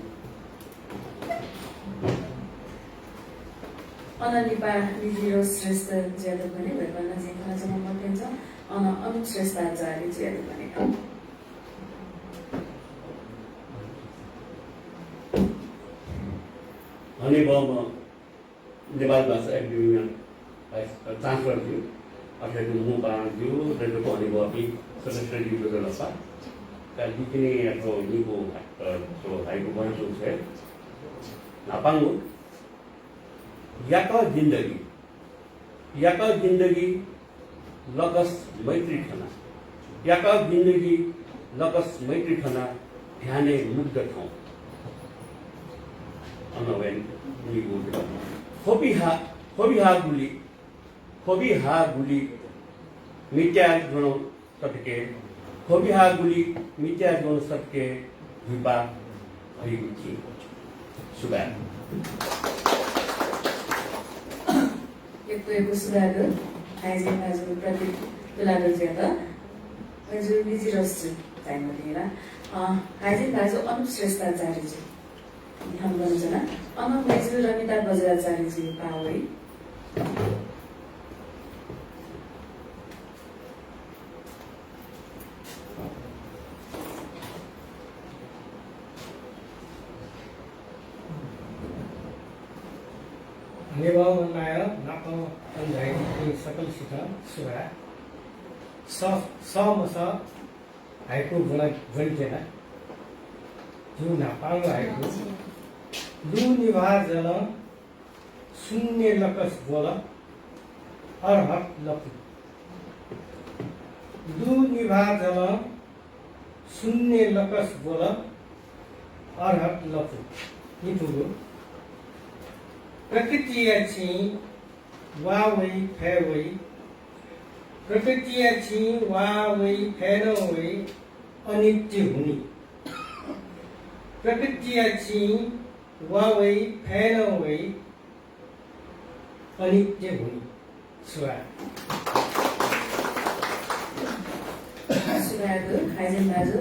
अन लिपा निजिरो श्रेष्ठ जुयात ब्वने, वय्कलं जिं खनाच्वनागु मतिइ च्वं, अन अनुप श्रेष्ठाचार्य जुयात ब्वने। हनेबहःम्ह नेपाल भाषा एकेडेमीया भाइस चान्सलर ज्यू, अथे हे मू पाहां ज्यू, दक्व हनेबहःपिं सदस्यपिं ज्वजलपा। का लिकिने यात निगू, अ, थ्व हाइकु ब्वनाच्वंगु छेँ न्हापांगु, याकः जिन्दगी, याकः जिन्दगी लकस मैत्री खना, याकः जिन्दगी लकस मैत्री खना, ध्यानय् मुग्ध थौं। अन वय् निगू, ख्वबिहा, ख्वबिहा गुलि, ख्वबिहा गुलि मित्या ज्वं सतके, ख्वबिहा गुलि मित्या ज्वं सतके, धिपा हइगु चिं। सुभाय्। यक्व यक्व सुभाय् दु हाइजिन भाजु प्रदीप तुलाधर जुयात। अय्जु निजिरो श्रेष्ठ जुयात ब्वने ला। अ, हाइजिन भाजु अनुप श्रेष्ठाचार्य जु। थन वनाच्वना। अन मय्जु रमिता बज्राचार्य जु पाः वइ। हनेबहःम्ह नायः नापं अन झाइपिं सकलसित सुभाय्। स-, सः मसः हाइकु ब्वना, ब्वनेत्यना। जिगु न्हापांगु हाइकु। लु निभाः जलं शून्य लकस ब्वल, अर्हत लपु। लु निभाः जलं शून्य लकस ब्वल, अर्हत लपु। निपूगु। प्रकृतिया चिं वा वइ, फय् वइ। प्रकृतिया चिं वा वइ, फय् नं वइ, अनित्य हुनि। प्रकृतिया चिं वा वइ, फय् नं वइ, अनित्य हुनि। सुभाय्। सुभाय् दु हाइजिन भाजु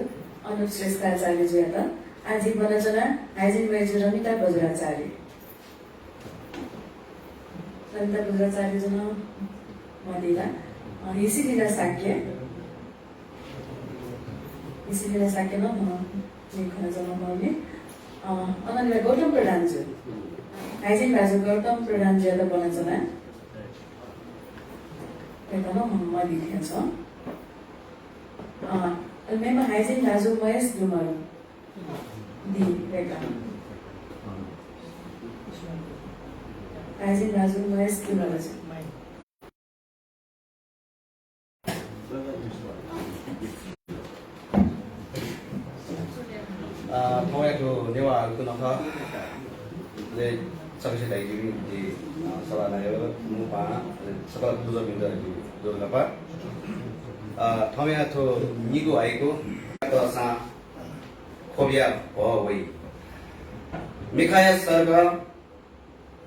अनुप श्रेष्ठाचार्य जुयात। आः जि वनाच्वना हाइजिन मय्जु रमिता बज्राचार्य। रमिता बज्राचार्य जुं म्वाः दीगु ला? अ, हिसिलिला शाक्य। हिसिलिला शाक्य नं, अ, जिं खनाच्वना मवनी। अ, अनंलिपा गौतम प्रधान जु। हाइजिन भाजु गौतम प्रधान जुयात वनाच्वना। वय्कलं नं म्वाः दीथें च्वं। अ, मेम्ह हाइजिन भाजु महेश दुमल। दी, वय्कः। हाइजिन भाजु महेश दुमल जु। अ, थौंया थ्व नेवाः हाइकु नखःया सकसित हाइजिन, जि, अ, सभानायः, मू पाहां, अ, सकल पुजापिन्त जि ज्वजलपा। अ, थौंया थ्व निगू हाइकु, तःसां ख्वबिया भः वइ। मिखाया सर्ग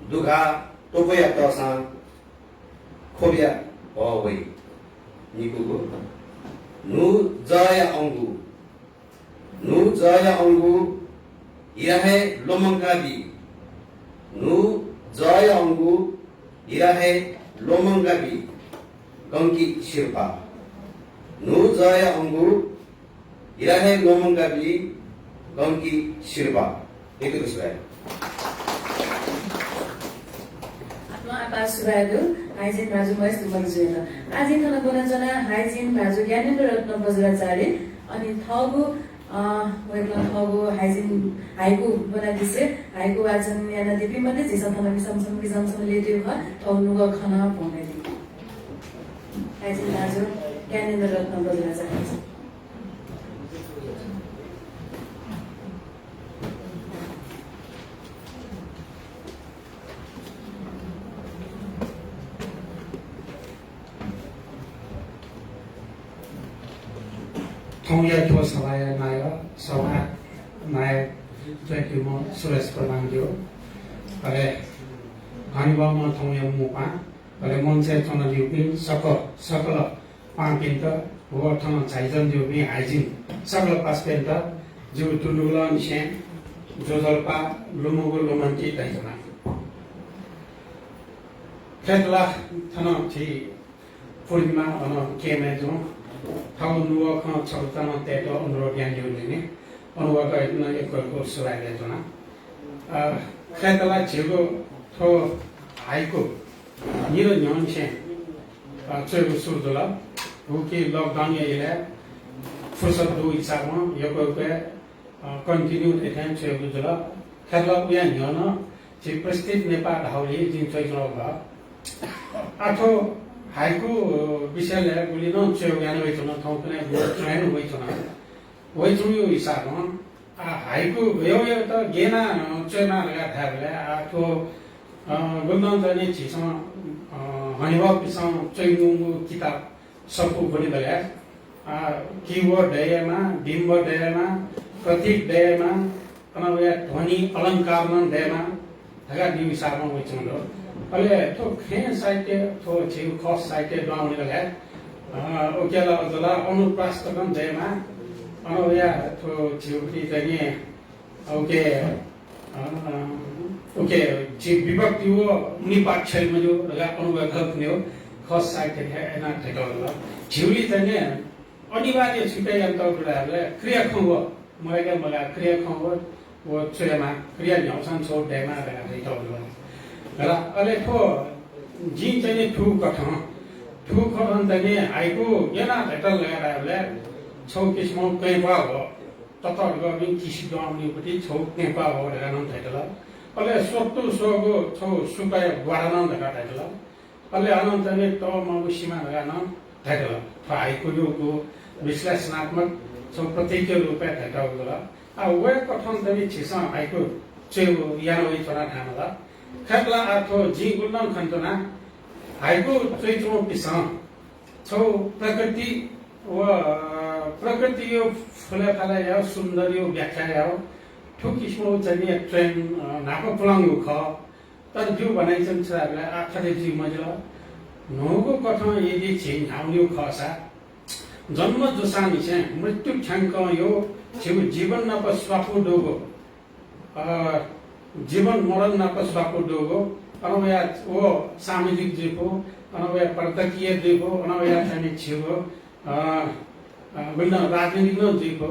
दुघाः त्वपुया तःसां ख्वबिया भः वइ। निकूगु। न्हू जःया अंगू, न्हू जःया अंगू हिरा हे ल्वमंका बी। न्हू जःया अंगू हिरा हे ल्वमंका बी। कंकि सिरपाः। न्हू जःया अंगू हिरा हे ल्वमंका बी, कंकि सिरपाः। यक्व यक्व सुभाय्। आपालं आपाः सुभाय् दु हाइजिन भाजु महेश दुमल जुयात। आः जिं थन ब्वनाच्वना हाइजिन भाजु ज्ञानेन्द्र रत्न बज्राचार्य। अनि थःगु, अ, वय्कलं थःगु हाइजिन हाइकु ब्वनादिसे, हाइकु वाचन यानादीपिं मध्ये झीसं थन मिसाम्ह छम्ह, मिसाम्ह छम्ह लय् दु खः, थःगु नुगः खँ नं ब्वंकादी। हाइजिन भाजु ज्ञानेन्द्र रत्न बज्राचार्य। थौंया थ्व सभाया नायः, सभा नायः च्वय्‌केम्ह सुरेश प्रधान ज्यू, अले हनेबहःम्ह थौंया मू पाहां, अले मञ्चय् च्वनादीपिं सकल, सकल पाहांपिन्त व थन झाइजन जूपिं हाइजिन सकल पासापिन्त जिगु दुनुगलंनिसें ज्वजलपा, लुमंगु लुमन्ति धयाच्वना। खय्‌त ला थन झी पूर्णिमा अन केहेँ जुं थःगु नुगः खँ छकूचा नं तयेत अनुरोध यानादीगु निंतिं अन वयात नं यक्व यक्व सुभाय् बियाच्वना। अ, खय्‌त ला झीगु थ्व हाइकु निदँ न्ह्यःनिसें, अ, च्वयेगु सुरु जुल। उकी lockdown या इलय् फुर्सद दुगु हिसाबं यक्व यक्व, अ, continue थें थें च्वयेगु जुल। खय्‌त ला उया न्ह्यः नं झी प्रस्थित नेपाः धाःगुलिं जिं च्वयाच्वनागु खः। आः थ्व हाइकु विषयलय् गुलि नं च्वयेगु याना वयाच्वना, थौंकन्हय् गुलि च्वया नं वयाच्वना। वयाच्वंगु हिसाबं आः हाइकु गय् गय्‌यात गय् यानाः, अ, च्वयेमाः धकाः धायेबलय् आः थ्व, अ, गुलि नं चाहिँ नि झीसं, अ, हनेबहःपिन्सं च्वयाच्वंगु किताब सफू ब्वनेबलय्, अ, keyword दयेमाः, बिम्ब दयेमाः, प्रतीक दयेमाः, अन वया ध्वनि अलंकार नं दयेमाः धकाः जिगु हिसाबं वयाच्वंगु दु। अले थ्व खँय् साहित्य, थ्व झीगु खस साहित्य दुहां वनेबलय्, अ, उकी ला अझ ला अनुप्रास तकं दयेमाः। अन वया थ्व झीगु पति चाहिँ नि, अ, उकी, अ, उकी झी विभक्ति व निपाक्षरी मज्यू धकाः अन वया गलत न्यू खस साहित्य थें यानाः धयातःगु दु। झीगुलिं चाहिँ नि अनिवार्य छु यानातःगु दु धाःबलय् क्रिया खँ व मगाय्‌क मगाः क्रिया खँ व, व च्वयेमाः, क्रिया न्ह्याःसां छगू दयेमाः धकाः धयातःगु दु। अले थ्व जिं चाहिँ नि थुकथं, थुकथं चाहिँ नि हाइकु गय् यानाः धयातल धकाः धाःबलय् छगू किसिमं कँय्‌प्वाः व, ततःधंगुपिं किसि दुहां वनीगु पति छगू कँय्‌प्वाः व धकाः नं धयातल। अले स्वतुस्वःगु छगू सुपाँया ग्वारा नं धकाः धयातल। अले अनं चाहिँ नि तःमागु सिमा धकाः नं धयातल। थ्व हाइकुयागु विश्लेषणात्मक छगू प्रतीकया रूपय् धयातःगु जुल। आः वय्‌कथं चाहिँ नि झीसं हाइकु च्वयेगु याना वयाच्वना धायेमाल। खय्‌त ला आः थ्व जिं गुलि नं खनाच्वना, हाइकु च्वयाच्वंपिन्सं छगू प्रकृति व, अ, प्रकृतिया फुलय् फालय् याः, सुन्दरया व्याख्या याः, थ्व किसिमं चाहिँ नि trend, अ, न्हापा पुलांगु खः। तर जिगु भनाइ चाहिँ छु धाःबलय् आः थथे जुइ मजिल। न्हूगु कथं यदि झी न्ह्याः वनीगु खःसा, जन्म जूसांनिसें मृत्यु थ्यंकं यो झीगु जीवन नाप स्वापू दुगु, अ, जीवन मरण नाप स्वापू दुगु, अन वया व सामाजिक जुइफु, अन वया पर्यटकीय जुइफु, अन वया चाहिँ नि झीगु, अ, अ, विभिन्न राजनीतिक नं जुइफु।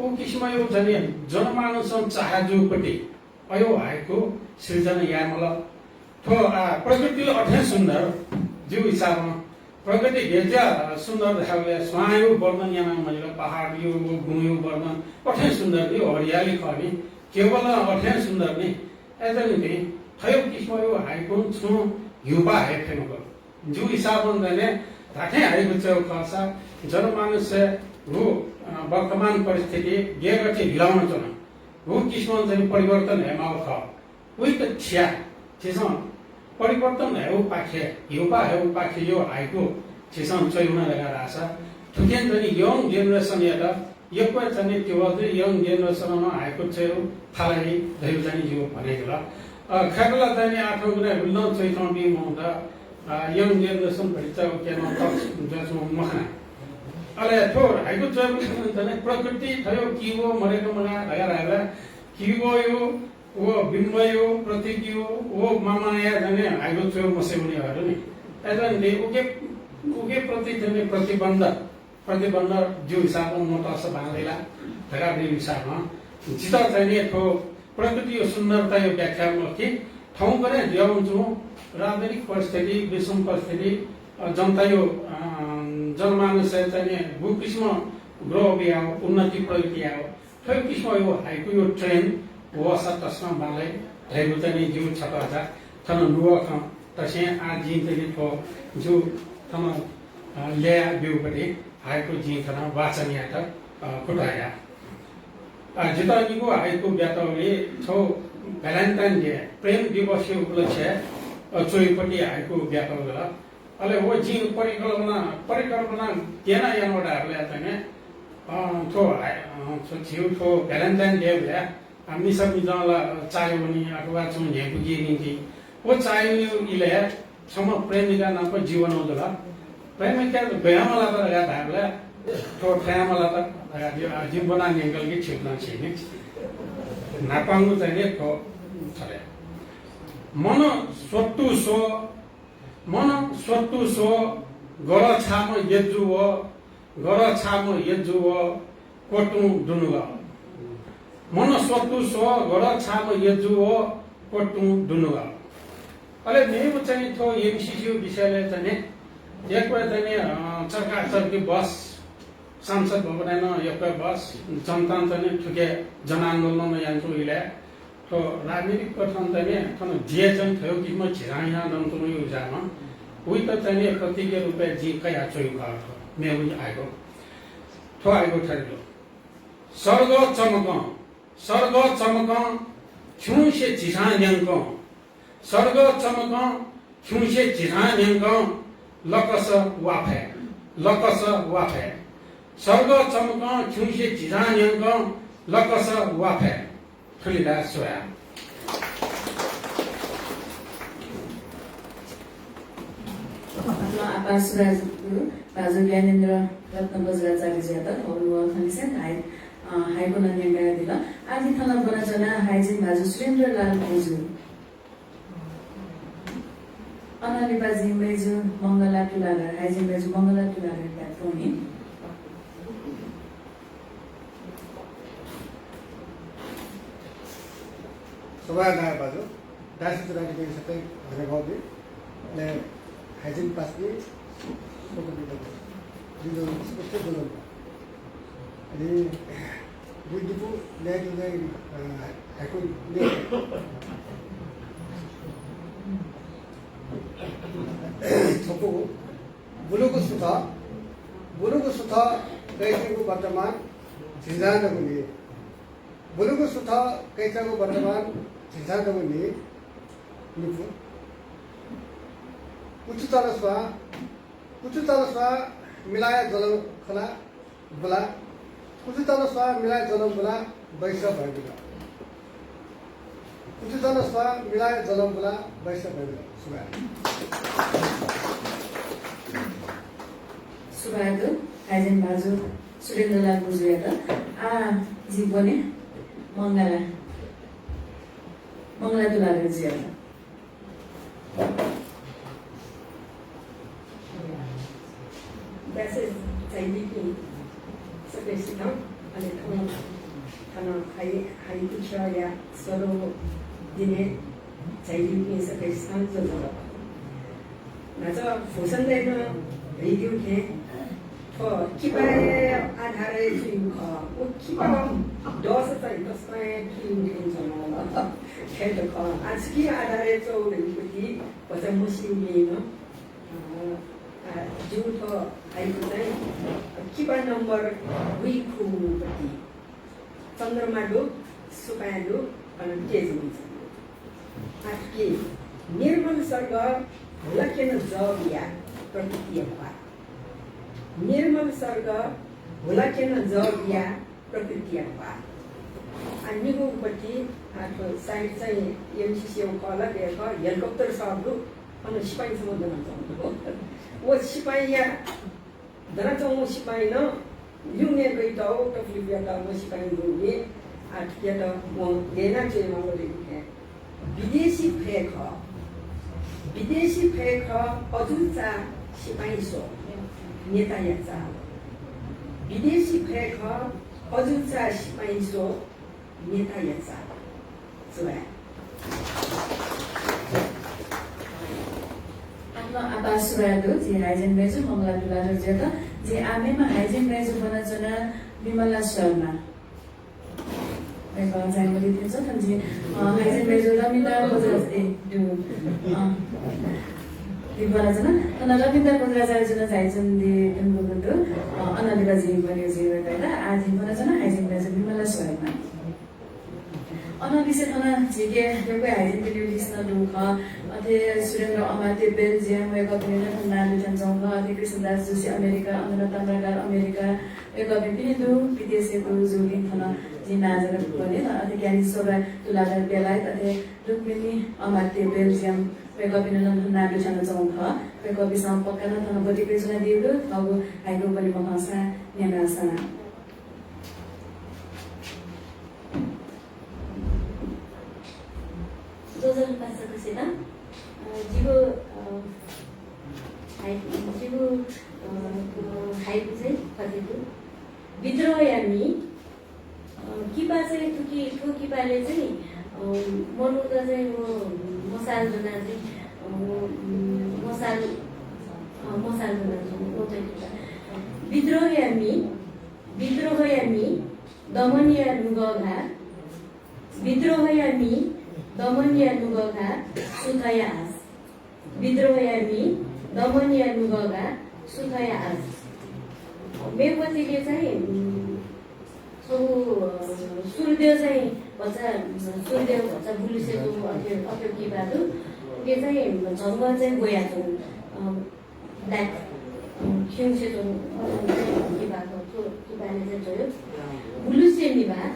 उ किसिमं यो चाहिँ नि जनमानसं चाहे जूपति अयो हाइकु सिर्जना यायेमाल। थ्व, आ, प्रकृति ला अथें सुन्दर, जिगु हिसाबं। प्रकृति गय् जुयाः सुन्दर धाःबलय् स्वांया वर्णन याना मजिल, पहाडया व गुँया वर्णन अथें सुन्दर नि, हरियाली खः नि, केवल अथें सुन्दर नि। अय्‌जूगुलिं थ्व किसिमया हाइकुं छुं ह्यूपाः हये फइ मखु। जिगु हिसाबं चाहिँ नि धात्थें हाइकु च्वयेगु खःसा जनमानसय् व, अ, वर्तमान परिस्थिति गय् गथे हिलावनाच्वन, व किसिमं चाहिँ परिवर्तन हयेमाःगु खः। उइत थियाः झीसं परिवर्तन हयेगुपाखे, ह्यूपाः हयेगुपाखे यो हाइकु झीसं च्वयावना धकाः धाःसा, थुकिं चाहिँ नि young generation यात यक्व चाहिँ नि तिबः जुइ, young generation नं हाइकु च्वयेगु थाला याइ धइगु चाहिँ नि जिगु भनाइ जुल। अ, खय्‌त ला चाहिँ नि आः थौंकन्हय् गुलि नं च्वयाच्वंपिं मनूत, अ, young generation भतिचा उकी नं touch जुयाच्वंगु मखना। अले थ्व हाइकु च्वयेगुलिं चाहिँ नि प्रकृति थ्व किबौ मदय्‌क मगाः धकाः धाःबलय् किबौया व बिम्बया, प्रतीकया व मामाया चाहिँ नि हाइकु च्वयेगु मसय् वनी धकाः नि। अय्‌जूगुलिं उकी, उकी प्रति चाहिँ नि प्रतिबन्ध, प्रतिबन्ध जिगु हिसाबं मतःसा बांलाइ ला धकाः जिगु हिसाबं। जितः चाहिँ नि थ्व प्रकृतिया सुन्दरताया व्याख्या मखु कि थौंकन्हय् जुयावंच्वंगु राजनीतिक परिस्थिति, विषम परिस्थिति, अ, जनताया, अ, जनमानसय् चाहिँ नि गु किसिमं ग्रोथ याः, उन्नति प्रगति याः, थ्व किसिमया हाइकुया trend वःसा तसकं बांलाइ धइगु चाहिँ नि जिगु छता झा थन नुगः खँ तसें आः जिं चाहिँ नि थ्व जिगु थन, अ, ल्याः ब्यूगु पति हाइकु जिं थन वाचन यायेत, अ, कुतः याः। अ, जितः निगू हाइकु ब्यातःगुलिं छगू Valentine Day, प्रेम दिवसया उपलक्ष्यय्, अ, च्वयेगु पति हाइकु ब्यातःगु जुल। अले व जिं परिकल्पना, परिकल्पना गय् याना यानागु धाःबलय् चाहिँ नि अँ, थ्व हाइ-, अँ, थ्व झीगु थ्व Valentine Day-बलय्, अ, मिसा मिजं ला चाःहिउ वनी अथवा छुं न्ह्यइपुकेगु निंतिं व चाःहिउ इलय् छम्ह प्रेमिका नाप जि वनागु दु ला। प्रेमिका गयां मलात धकाः धायेबलय् थ्व थयां मलात धकाः जि, अ, जिं ब्वना न्यंकल कि छिकपिन्सं स्यू नि। न्हापांगु चाहिँ नि थ्व थथे। मन स्वत्तु स्व, मन स्वत्तु स्व, गर छाःम्ह यज्जु व, गर छाःम्ह यज्जु व, क्वतुं दुनुगः। मन स्वत्तु स्व, गर छाःम्ह यज्जु व, क्वतुं दुनुगः। अले मेगु चाहिँ थ्व एमसीसी विषयलय् चाहिँ नि, यक्व चाहिँ नि, अ, चर्काचर्की बहस, संसद भवनय् नं यक्व बहस, जनतां चाहिँ नि थुके जनआन्दोलन यानाच्वंगु इलय् थ्व राजनीतिक कथं चाहिँ नि थन जिं चाहिँ थ्व किसिमं झिझां यानाच्वंगु जुयाः नं उइत चाहिँ नि प्रतीकया रूपय् जिं कयाच्वंगु खः। थ्व मेगु आइगु, थ्व आइगु थथे दु। सर्ग चमकं, सर्ग चमकं, खिउँसे झिझां न्यंकं, सर्ग चमकं, खिउँसे झिझां न्यंकं, लकस वा फय्, लकस वा फय्। सर्ग चमकं, खिउँसे झिझां न्यंकं, लकस वा फय्। थुलि धाये, सुभाय्। आपाः सुभाय् भाजु ज्ञानेन्द्र रत्न बज्राचार्यजुयात थौं न्ववाः खँनिसें हाइ-, अ, हाइकु नं न्यंकादिल। आः जिं थन ब्वनाच्वना हाइजिन भाजु सुरेन्द्रलाल गुरुजु। अनंलिपा जिं मय्जु मंगला तुलाधर, हाइजिन मय्जु मंगला तुलाधरयात त्वनी। सुभाय् दाइ भाजु, दाइसित राजकीय सत्य धन्यवाद दि। ले हाइजिन पास्पी, सोको बिदो, बिदो, स्पष्ट बिदो। अनि बुद्धिपु ल्याय् दुगु, अ, हाइकु ले। छपु, बुलुगु सुथ, बुलुगु सुथ कैचागु वर्तमान झिंझांदगु नि। बुलुगु सुथ कैचागु वर्तमान झिंझांदगु नि। निपु। उचुतल स्वा, उचुतल स्वा मिलाया जलं खला बुला, उचुतल स्वा मिलाया जलं बुला, बैस भयबिल। उचुतल स्वा मिलाया जलं बुला, बैस भयबिल। सुभाय्। सुभाय् दु, हाइजिन भाजु सुरेन्द्रलाल गुरुजुयात। आः जिं ब्वने मंगला, मंगला तुलाधरजुयात। Passage झाइदीपिं सकसितं, अले थौं थन हाइ-, हाइकु ख्यःया सोह्रौं दिनय् झाइदीपिं सकसितं ज्वजलपा। न्हाचः भूषण दाइनं धयादीगु थें थ्व किपाया आधारय् जुइगु खः। व किपा दःसा चाहिँ तसकं हे थुइगु थें च्वनावल। खय् त खः। आः छुकिया आधारय् च्वःगु धइगु पति भचा मस्यूपिं नं, अ, आ, जिगु थ्व हाइकु चाहिँ किपा नम्बर बुइखुगु पति। चन्द्रमा दु, सुपाँय् दु, अन तेजमय चन्द्र दु। आखिर निर्मल सर्ग हुलाक्यन जः बिया प्रकृतिया ख्वाः। निर्मल सर्ग हुलाक्यन जः बिया प्रकृतिया ख्वाः। आ, निगू पति, आ, थ्व साइड चाहिँ एमसीसी खः ला, गय् खः, हेलिकप्टर सः दु, अन सिपाइँ छम्ह दनाच्वंगु दु। व सिपाइँया दनाच्वंगु सिपाइँनं ल्यूने गय् तःगु तकलिफ यात, व सिपाइँ दुगुलिं, आ, थुकियात वं ल्ययाच्वयेमाःगु दु। विदेशी फय् खः, विदेशी फय् खः, अजू चाः सिपाइँ स्व, नेताया चाल। विदेशी फय् खः, अजू चाः सिपाइँ स्व, नेताया चाल। सुभाय्। आपाः सुभाय् दु, झी हाइजिन मय्जु मंगला तुलाधरजुयात। झी आः मेम्ह हाइजिन मय्जु ब्वनाच्वना विमला शर्मा। वय्कः झायेमाः धइथें च्वं, थन झी, अ, हाइजिन मय्जु रमिता कोजरा-, ए, दु। अ, झी ब्वनाच्वना, थन रमिता कोजराचार्यजु नं झायाच्वनादीधुंकूगु दु। अ, अनंलिपा झी ब्वनेगु जुइ वय्कःयात। आः झी ब्वनाच्वना हाइजिन मय्जु विमला शर्मा। अनंलिसे थन झीके यक्व हाइजिनपिनिगु list नं दु खः। अथे सुरेन्द्र अमात्य बेल्जियम, वय्कःपिनि नं थन नां दुथ्यानाच्वंगु खः। अथे कृष्णदास जोशी अमेरिका, अञ्जना ताम्राकार अमेरिका, वय्कःपिनि पिने दु, पितेश सेतु जुलिं थन जिं नां जक ब्वने। अथे ज्ञानी शोभा तुलाधर बेलायत, अथे रुक्मिणी अमात्य बेल्जियम, वय्कःपिनि नं थन नां दुथ्यानाच्वंगु खः। वय्कःपिसं पक्का नं थन ब्वति कयाच्वनादीगु दु, थःगु हाइकु ब्वने मखंसा न्यनाः सना। ज्वजलपा सकसितं, अ, जिगु, अ, हाइ-, जिगु, अ, अ, हाइकु चाहिँ थथे दु। विद्रोहया मि, अ, किपा चाहिँ थुकी, थ्व किपाले चाहिँ, अ, मनूत चाहिँ व मसाल ज्वनाः चाहिँ, अ, व, उम्, मसाल, अ, मसाल ज्वनाः चाहिँ व चाहिँ किपा। विद्रोहया मि, विद्रोहया मि, दमनया नुगः घाः, विद्रोहया मि, दमनया नुगः घाः, सुथया आस। विद्रोहया मि, दमनया नुगः घाः, सुथया आस। मेगु पतिले चाहिँ, उम्, छगू, अ, सूर्यदेव चाहिँ भचा, सूर्यदेव भचा बुलुसे च्वंगु अथे, अथे किपा दु। उके चाहिँ झंगः चाहिँ ब्वयाच्वंगु, अ, black, अ, खिउँसे च्वंगु, अ, चाहिँ किपा दु, थ्व किपाले चाहिँ च्वयो। बुलुसे निभाः,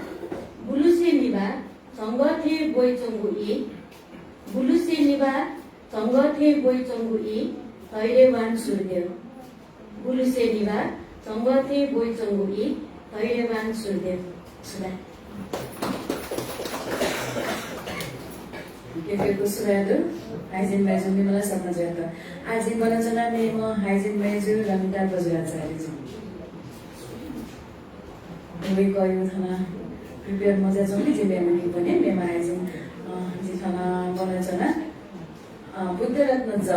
बुलुसे निभाः, झंगः थें ब्वइच्वंगु ई, बुलुसे निभाः, झंगः थें ब्वइच्वंगु ई, धैर्यवान सूर्यदेव। बुलुसे निभाः, झंगः थें ब्वइच्वंगु ई, धैर्यवान सूर्यदेव। सुभाय्। यक्व यक्व सुभाय् दु, हाइजिन मय्जु विमला शर्माजुयात। आः जिं ब्वनाच्वना मेम्ह हाइजिन मय्जु रमिता बज्राचार्यजु। वय्कःयागु थन prepare मजुयाच्वंगु, जिं मेम्हय् ब्वने, मेम्ह हाइजिन, अ, जिं थन ब्वनाच्वना, अ, बुद्धरत्न ज,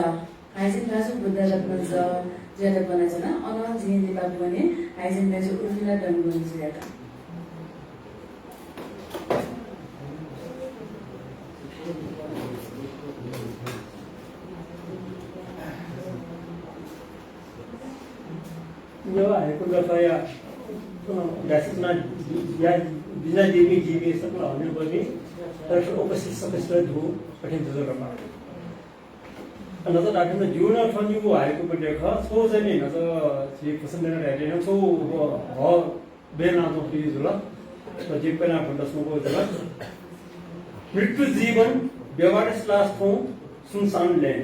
हाइजिन भाजु बुद्धरत्न ज, जुयात ब्वनाच्वना। अनं जिं लिपा ब्वने, हाइजिन मय्जु उर्मिला डंगोल जुयात। यो हाइकु लसया, अ, व्यासना या बिना देवी जीवी सकल हने बनी, तर उपस्थित सकसित दु कठिन जुजुर मा। नजर राख्नु जीवन थ्व निगू हाइकु पद्य खः, छौ चाहिँ नि नजर झी पसन्द न राइट न छौ ह बेना तो फ्री जुल। तो जीव पेना भण्ड सुनको जुल। मृत्यु जीवन व्यवहार लास थौं सुनसान लँय्।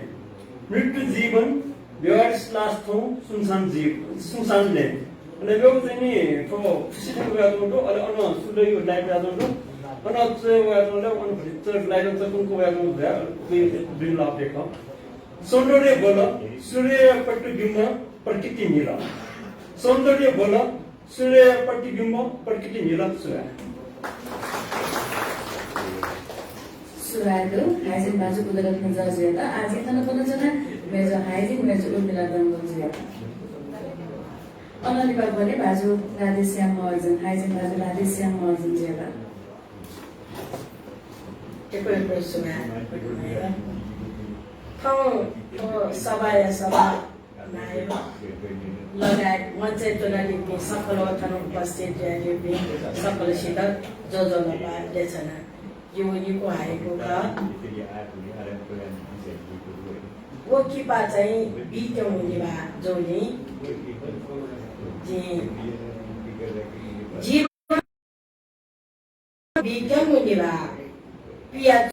मृत्यु जीवन व्यवहार लास थौं सुनसान जीव, सुनसान लँय्। अले व्यव चाहिँ नि थो खुसी थें वया दो, अले अन सुलयो लाइफ या दो। अन चाहिँ वया दो, अन भरि चाहिँ लाइफ चाहिँ कुनको वया दो, भया, दुई, दुई लाभ देख। सौन्दर्य बल, सूर्य प्रतिबिम्ब, प्रकृति नील। सौन्दर्य बल, सूर्य प्रतिबिम्ब, प्रकृति नील। सुभाय्। सुभाय् दु, हाइजिन भाजु बुद्धरत्न ज जुयात। आः जिं थन ब्वनाच्वना, मय्जु हाइजिन, मय्जु उर्मिला डंगोल जुयात। अनं लिपा ब्वने भाजु राधेश्याम महर्जन, हाइजिन भाजु राधेश्याम महर्जन जुयात। यक्व यक्व सुभाय्। थौं, थौं सभाया सभा नायः लगायत मञ्चय् च्वनादीपिं सकल व थन उपस्थित जुयादीपिं सकलसित ज्वजलपा देछाना। जिगु निकू हाइकु खः। व किपा चाहिँ बीक्यंगु निभाः जूलिं जिं, जिं बीक्यंगु निभाः पिया